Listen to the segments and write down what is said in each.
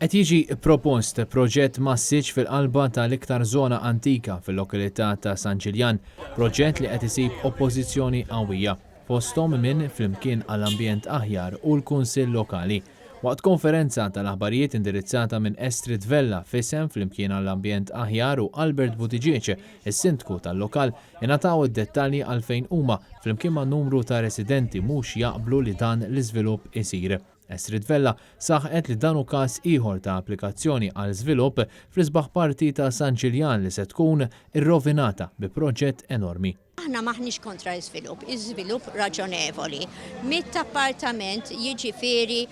Qed jiġi propost proġett massiċ fil-qalba tal-iktar żona antika fil-lokalità ta' San Ġiljan, proġett li qed isib oppożizzjoni qawwija, fosthom minn Flimkien għal Ambjent Aħjar u l-Kunsill Lokali. Waqt konferenza tal-aħbarijiet indirizzata minn Estrid Vella f'isem Flimkien għal Ambjent Aħjar u Albert Buttigieg, is-Sindku tal-lokal, ingħataw id-dettalji għalfejn huma, flimkien ma' numru ta' residenti mhux jaqblu li dan l-iżvilupp isir. Estrid Vella saħqet li dan hu każ ieħor ta' applikazzjoni għal żvilupp fl-isbaħ parti ta' San Ġiljan li se tkun irrovinata bi proġett enormi. Aħna m'aħniex kontra l-iżvilupp, iżvilupp raġonevoli. Mitt appartament jiġifieri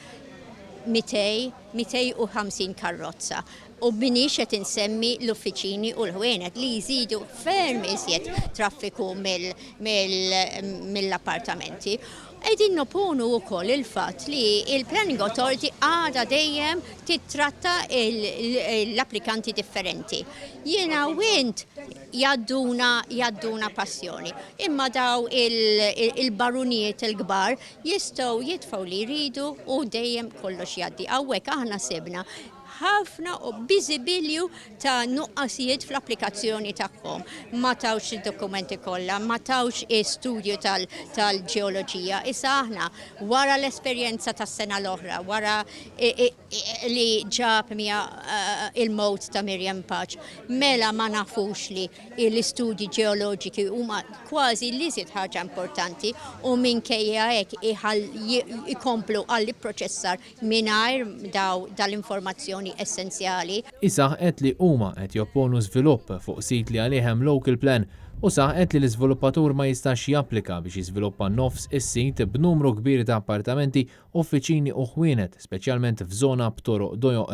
200, 250 karrozza. U m'iniex qed insemmi l-uffiċini u l-ħwienet li jżidu ferm iżjed traffiku mill-appartamenti. Qegħdin nopponu wkoll il-fatt li l-Planning Authority għadha dejjem tittratta l-applikanti differenti. Jiena u int jgħadduna jgħadduna passjoni. Imma daw il-barunijiet il-kbar jistgħu jitfgħu li jridu u dejjem kollox jgħaddi. Hawnhekk aħna sibna ħafna u biżibilju ta' nuqqasijiet fl-applikazzjoni tagħhom. Ma tawx id-dokumenti kollha, ma tawx studju tal-ġeoloġija. Issa aħna wara l-esperjenza tas-sena l-oħra, wara li ġab mija il-mowt ta' Miriam Pace, mela ma nafux li l-istudji ġeoloġiki huma kważi l-iżjed ħaġa importanti u minkejja hekk ikomplu għall-ipproċessar mingħajr daw dal-informazzjoni essenzjali. Hi saħqet li huma qed jopponu żvilupp fuq sit li għalih hemm local plan u saħqet li l-iżviluppatur ma jistax japplika biex jiżviluppa nofs is-sit b'numru kbir ta' appartamenti, uffiċini u ħwienet, speċjalment f'żona b'toroq dojoq.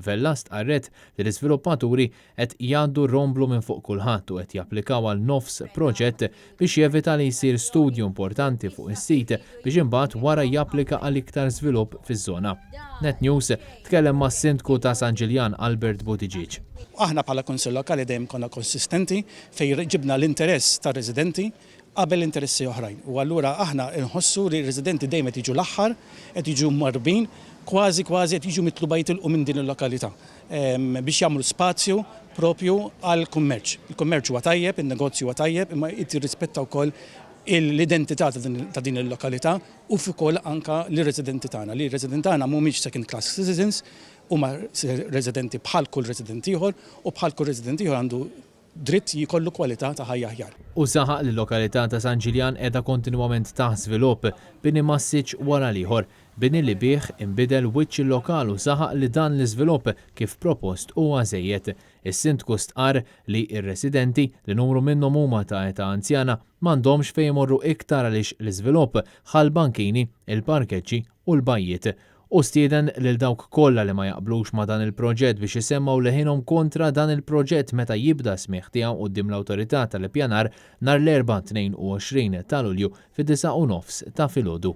Vella stqarret li l-iżviluppaturi qed jgħaddu r-romblu minn fuq kulħadd u qed japplikaw għal nofs proġett biex jevita li jsir studju importanti fuq is-sit biex imbagħad wara japplika għal iktar żvilupp fiż-żona. Net News tkellem mas-Sindku ta' San Ġiljan Albert Buttigieg. Aħna bħala Kunsill Lokali dejjem konna konsistenti fejn ġibna l-interess tar-residenti qabel interessi oħrajn. U allura aħna nħossu li r-residenti dejjem qed jiġu l-aħħar, qed jiġu mwarrbin, kważi kważi qed jiġu mitluba jitilqu minn din il-lokalità biex jagħmlu spazju propju għall-kummerċ. Il-kummerċ huwa tajjeb, in-negozju huwa tajjeb, imma jrid jirrispetta wkoll l-identità ta' din il-lokalità u ukoll anke lir-residenti tagħna, li r-residenti tagħna mhumiex second class citizens, huma residenti bħal kull resident ieħor u bħal kull resident ieħor għandu dritt jkollu kwalità ta' ħajja aħjar. Hu saħaq li l-lokalità ta' San Ġiljan qiegħda kontinwament taħt żvilupp, bini massiċ wara l-ieħor, bini li bih inbidel wiċċ il-lokal u saħaq li dan l-iżvilupp kif propost huwa żejjed. Is-Sindku stqarr li r-residenti, li numru minnhom huma ta' età anzjana, m'għandhomx fejn imorru iktar għaliex l-iżvilupp ħa l-bankini, il-parkeġġi u l-bajjiet. Hu stieden lil dawk kollha li ma jaqblux ma' dan il-proġett biex isemmgħu leħinhom kontra dan il-proġett meta jibda s-smigħ tiegħu quddiem l-Awtorità tal-Ippjanar nhar l-Erbgħa 22 ta' Lulju fid-disgħa u nofs ta' filgħodu.